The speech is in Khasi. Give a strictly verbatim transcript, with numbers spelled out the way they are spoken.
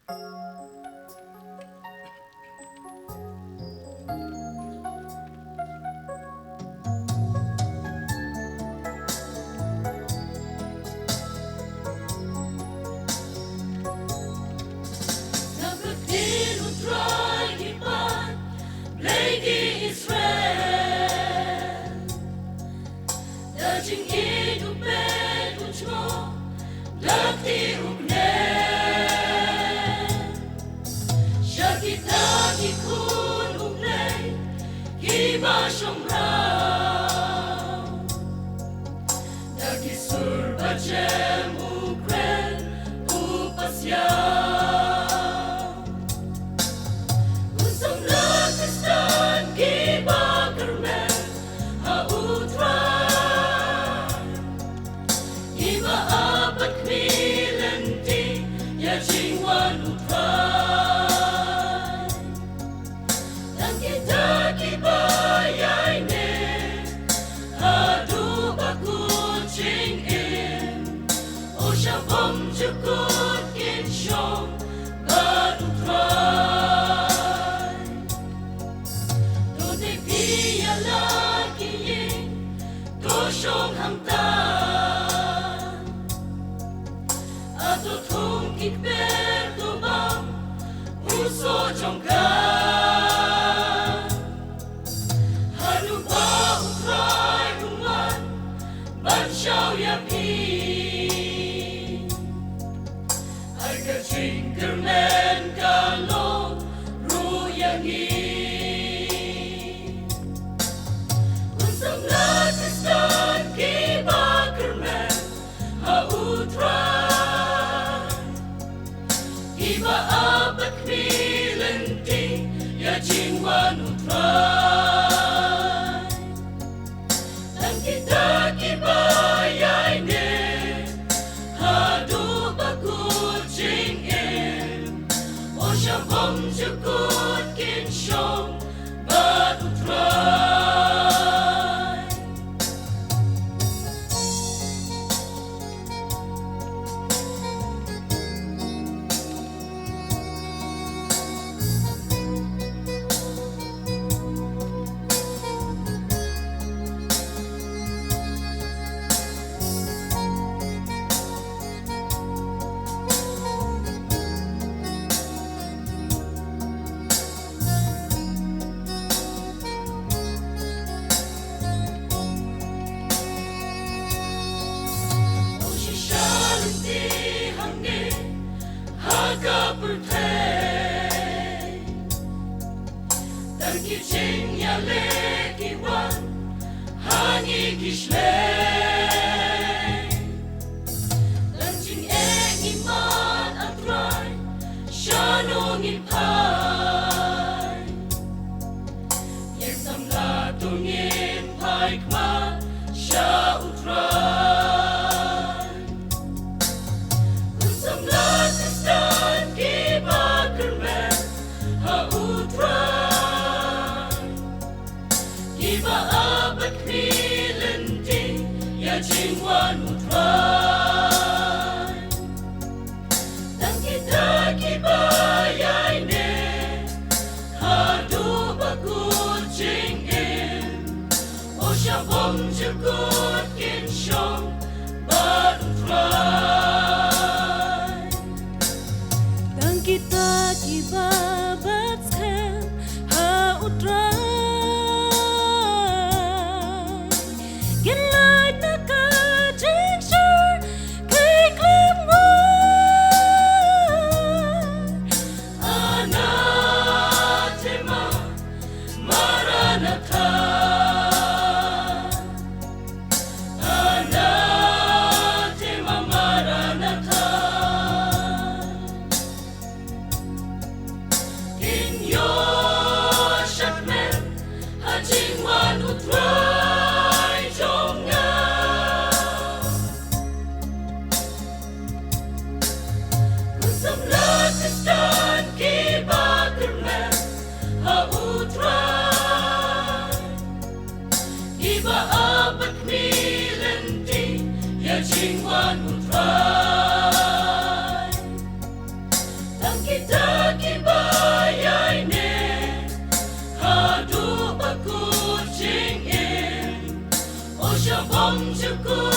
Naduh u Trai ki paid, Blei ki Israel. Da jingïeit u peit u jngoh, da kti u klet. Sha kita ki khun u Blei, kiba shong rau. Da ki sur ba jem u kren u pasiaw. Khun samla Khristan kiba kyrmen ha u Trai. Kiba ap bad khmih lynti ïa jingwan u Trai. Tang kita kiba ïaineh haduh ba kut jingim. Oh, sha bymjukut kin shong bad u Trai. To tei phi ïa la ki ïing, to shong hangta. Hato thung ki kper to bam u soh jong ka. Haduh ba u Trai un wan ban shaw ïa phi. Ai ka jingkyrmen ka long ruh ïa ngi. Khun samla Khristan kiba kyrmen ha u Trai. Kiba ap bad khmih lynti ïa jingwan u Trai. Tang kita kiba ïaineh haduh ba kut jingim. Oh, sha bymjukut kin shong bad u Trai. Shisha lynti hangne ha ka pyrthei. Tang ki jingïaleh ki wan ha ngi ki shlei. Tang jingeh ngi mad, A Trai, shano ngin phai? Ïa samla to ngin phai khmat sha u Trai. Khun samla Khristan kiba kyrmen ha u Trai. Kiba ap bad khmih lynti ïa jingwan u Trai. Tang kita kiba ïaineh Bom shuku